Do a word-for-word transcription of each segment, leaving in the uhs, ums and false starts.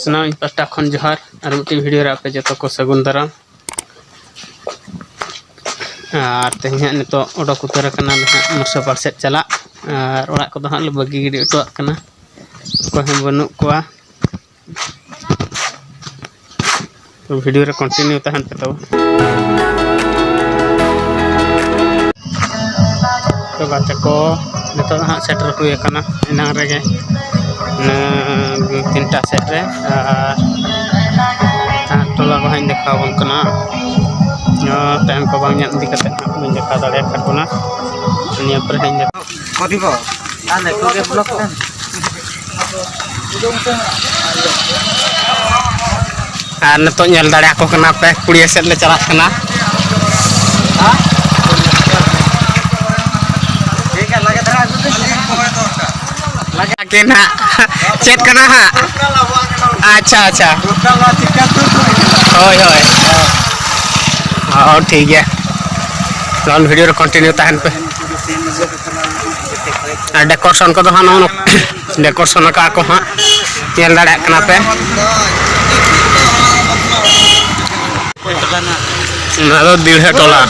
ᱥᱟᱱᱟᱢ ᱤᱧ ᱯᱟᱦᱴᱟ ᱠᱷᱚᱱ ᱡᱚᱦᱟᱨ᱾ ᱟᱨ ᱢᱤᱫᱴᱤᱡ video ᱨᱮ ᱟᱯᱮ ᱡᱚᱛᱚ ᱠᱚ ᱥᱟᱹᱜᱩᱱ ᱫᱟᱨᱟᱢ᱾ ᱟᱨ ᱛᱮᱦᱮᱧ ᱦᱟᱸᱜ ᱱᱤᱛᱚᱜ ᱚᱰᱚᱠ ᱩᱛᱟᱹᱨ ᱟᱠᱟᱱᱟ ᱱᱟᱦᱟᱜ ᱢᱩᱨᱥᱟᱵᱟᱫᱽ ᱥᱮᱫ ᱪᱟᱞᱟᱜ᱾ ᱟᱨ ᱚᱲᱟᱜ ᱠᱚᱫᱚ ᱦᱟᱸᱜ ᱞᱮ ᱵᱟᱹᱜᱤ ᱜᱤᱰᱤ ᱦᱚᱴᱚᱣᱟᱜ ᱠᱟᱱᱟ, ᱚᱠᱚᱭ ᱦᱚᱸ ᱵᱟᱹᱱᱩᱜ ᱠᱚᱣᱟ᱾ ᱛᱚ video ᱨᱮ continue ᱛᱟᱦᱮᱱ ᱯᱮ ᱛᱟᱵᱚ᱾ ᱛᱚ ᱜᱟᱛᱮ ᱠᱚ, ᱱᱤᱛᱚᱜ ᱫᱚ ᱦᱟᱸᱜ ᱥᱮᱴᱮᱨ ᱦᱩᱭ ᱟᱠᱟᱱᱟ ᱮᱱᱟᱝ ᱨᱮᱜᱮ, ᱤᱱᱟᱹ ᱛᱤᱱᱴᱟ ᱥᱮᱫ ᱨᱮ᱾ ᱟᱨ ᱦᱟᱸᱜ ᱴᱚᱞᱟ ᱠᱚ ᱦᱟᱸᱜ ᱤᱧ ᱫᱮᱠᱷᱟᱣ ᱟᱵᱚᱱ ᱠᱟᱱᱟ᱾ ᱟᱨ time ᱠᱚ ᱵᱟᱝ ᱧᱟᱢ ᱤᱫᱤ ᱠᱟᱛᱮᱫ ᱦᱟᱸᱜ ᱵᱟᱹᱧ ᱫᱮᱠᱷᱟᱣ ᱫᱟᱲᱮᱭᱟᱠᱟᱫ ᱵᱚᱱᱟ᱾ ᱱᱤᱭᱟᱹ ᱯᱚᱨᱮ ᱦᱟᱸᱜ ᱤᱧ ᱫᱮᱠᱷᱟᱣ ᱟᱨ ᱱᱤᱛᱚᱜ ᱧᱮᱞ ᱫᱟᱲᱮᱭᱟᱠᱚ ᱠᱟᱱᱟ ᱯᱮ, ᱠᱩᱲᱤᱭᱟᱹ ᱥᱮᱫ ᱞᱮ ᱪᱟᱞᱟᱜ ᱠᱟᱱᱟ᱾ ᱟᱹᱠᱤᱱ ᱦᱟᱸᱜ ᱪᱮᱫ ᱠᱟᱱᱟ ᱦᱟᱸᱜ? ᱟᱪᱪᱷᱟ, ᱟᱪᱪᱷᱟ᱾ ᱦᱳᱭ, ᱦᱳᱭ᱾ ᱦᱚᱸ, ᱴᱷᱤᱠ ᱜᱮᱭᱟ᱾ ᱛᱟᱦᱚᱞᱮ video ᱨᱮ continue ᱛᱟᱦᱮᱱ ᱯᱮ᱾ ᱟᱨ decoration ᱠᱚᱫᱚ ᱦᱟᱸᱜ ᱱᱚᱜᱼᱚ ᱱᱚᱝᱠᱟ decoration ᱟᱠᱟᱫ ᱠᱚ ᱦᱟᱸᱜ, ᱧᱮᱞ ᱫᱟᱲᱮᱭᱟᱜ ᱠᱟᱱᱟ ᱯᱮ᱾ ᱱᱚᱣᱟ ᱫᱚ ᱫᱤᱲᱦᱟᱹ ᱴᱚᱞᱟ᱾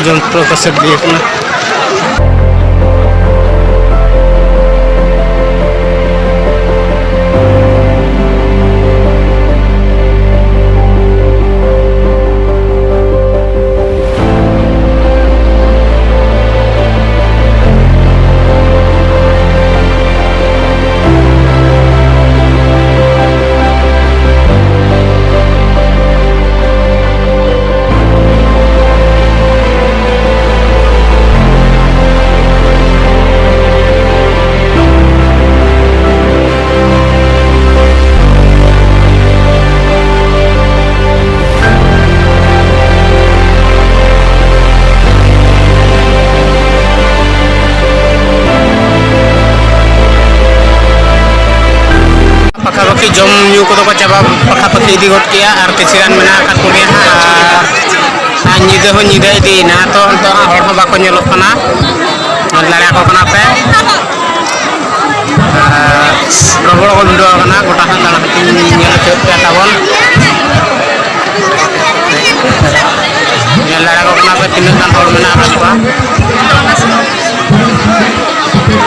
ᱡᱚᱱᱛᱨᱚ ᱠᱚ ᱥᱮᱴ ᱤᱫᱤ ᱠᱟᱱᱟ᱾ ᱡᱚᱢ ᱧᱩ ᱠᱚᱫᱚ ᱠᱚ ᱪᱟᱵᱟ ᱯᱟᱠᱷᱟ ᱯᱟᱹᱠᱷᱤ ᱤᱫᱤ ᱜᱚᱫ ᱠᱮᱜᱼᱟ, ᱟᱨ ᱠᱤᱪᱷᱩ ᱜᱟᱱ ᱢᱮᱱᱟᱜ ᱟᱠᱟᱫ ᱠᱚᱜᱮᱭᱟ ᱦᱟᱸᱜ᱾ ᱟᱨ, ᱟᱨ ᱧᱤᱫᱟᱹ ᱦᱚᱸ ᱧᱤᱫᱟᱹ ᱤᱫᱤᱭᱮᱱᱟ, ᱛᱚ ᱱᱤᱛᱚᱜ ᱦᱟᱸᱜ ᱦᱚᱲ ᱦᱚᱸ ᱵᱟᱠᱚ ᱧᱮᱞᱚᱜ ᱠᱟᱱᱟ᱾ ᱧᱮᱞ ᱫᱟᱲᱮᱭᱟᱠᱚ ᱠᱟᱱᱟ ᱯᱮ᱾ ᱟᱨ ᱨᱚᱵᱚᱲ ᱠᱚ ᱵᱷᱤᱲᱟᱹᱣ ᱟᱠᱟᱱᱟ, ᱜᱚᱴᱟ ᱦᱟᱸᱜ ᱫᱟᱬᱟ ᱠᱟᱛᱮ ᱧᱮᱞ ᱦᱚᱪᱚᱭᱮᱫ ᱯᱮᱭᱟ ᱛᱟᱵᱚᱱ᱾ ᱧᱮᱞ ᱫᱟᱲᱮᱭᱟᱠᱚ ᱠᱟᱱᱟ ᱯᱮ ᱛᱤᱱᱟᱹᱜ ᱜᱟᱱ ᱦᱚᱲ ᱢᱮᱱᱟᱜ ᱟᱠᱟᱫ ᱠᱚᱣᱟ᱾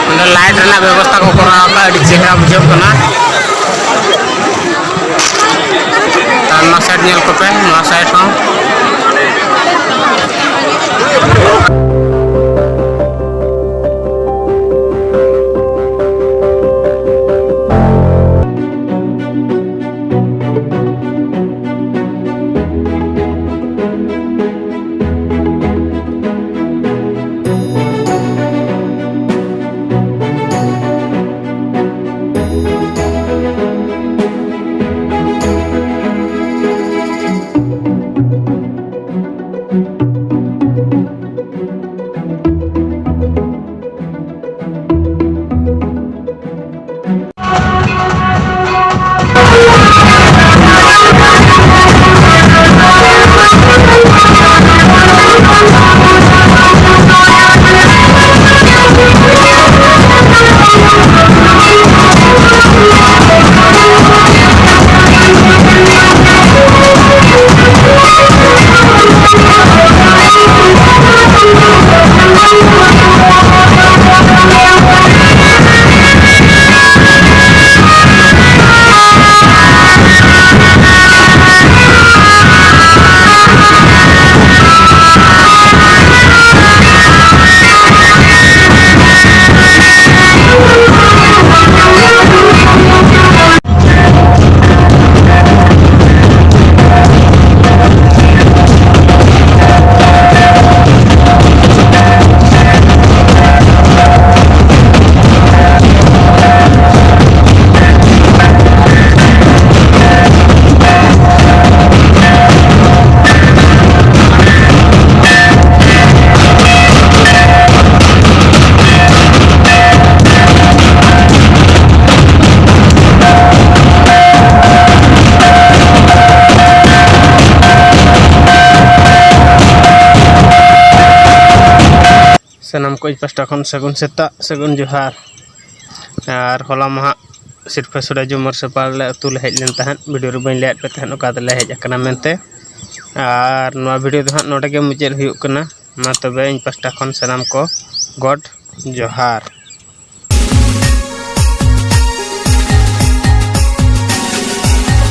ᱚᱸᱰᱮ ᱞᱟᱭᱤᱴ ᱨᱮᱱᱟᱜ ᱵᱮᱵᱚᱥᱛᱷᱟ ᱠᱚ ᱠᱚᱨᱟᱣ ᱟᱠᱟᱫᱟ, ᱟᱹᱰᱤ ᱪᱮᱦᱨᱟ ᱵᱩᱡᱷᱟᱹᱜ ᱠᱟᱱᱟ᱾ ᱟᱨ ᱱᱚᱣᱟ ᱥᱟᱭᱤᱰ ᱧᱮᱞ ᱠᱚᱯᱮ, ᱱᱚᱣᱟ ᱥᱟᱭᱤᱰ ᱦᱚᱸ᱾ ᱥᱟᱱᱟᱢ ᱠᱚ ᱤᱧ ᱯᱟᱥᱴᱟ ᱠᱷᱚᱱ ᱥᱟᱹᱜᱩᱱ ᱥᱮᱛᱟᱜ, ᱥᱟᱹᱜᱩᱱ ᱡᱚᱦᱟᱨ᱾ ᱟᱨ ᱦᱚᱞᱟ ᱢᱟ ᱦᱟᱸᱜ ᱥᱤᱨᱯᱷᱟᱹ ᱥᱚᱲᱮ ᱡᱚᱢ ᱢᱚᱨᱥᱮ ᱯᱟᱲ ᱞᱮ ᱟᱹᱛᱩ ᱞᱮ ᱦᱮᱡ ᱞᱮᱱ ᱛᱟᱦᱮᱸᱫ, ᱵᱷᱤᱰᱤᱭᱳ ᱨᱮ ᱵᱟᱹᱧ ᱞᱟᱹᱭᱟᱫ ᱯᱮ ᱛᱟᱦᱮᱸᱫ ᱚᱠᱟ ᱛᱮᱞᱮ ᱦᱮᱡ ᱟᱠᱟᱱᱟ ᱢᱮᱱᱛᱮ᱾ ᱟᱨ ᱱᱚᱣᱟ ᱵᱷᱤᱰᱤᱭᱳ ᱫᱚ ᱦᱟᱸᱜ ᱱᱚᱰᱮ ᱜᱮ ᱢᱩᱪᱟᱹᱫ ᱦᱩᱭᱩᱜ ᱠᱟᱱᱟ᱾ ᱢᱟ ᱛᱚᱵᱮ ᱤᱧ ᱯᱟᱥᱴᱟ ᱠᱷᱚᱱ ᱥᱟᱱᱟᱢ ᱠᱚ ᱜᱚᱰ ᱡᱚᱦᱟᱨ᱾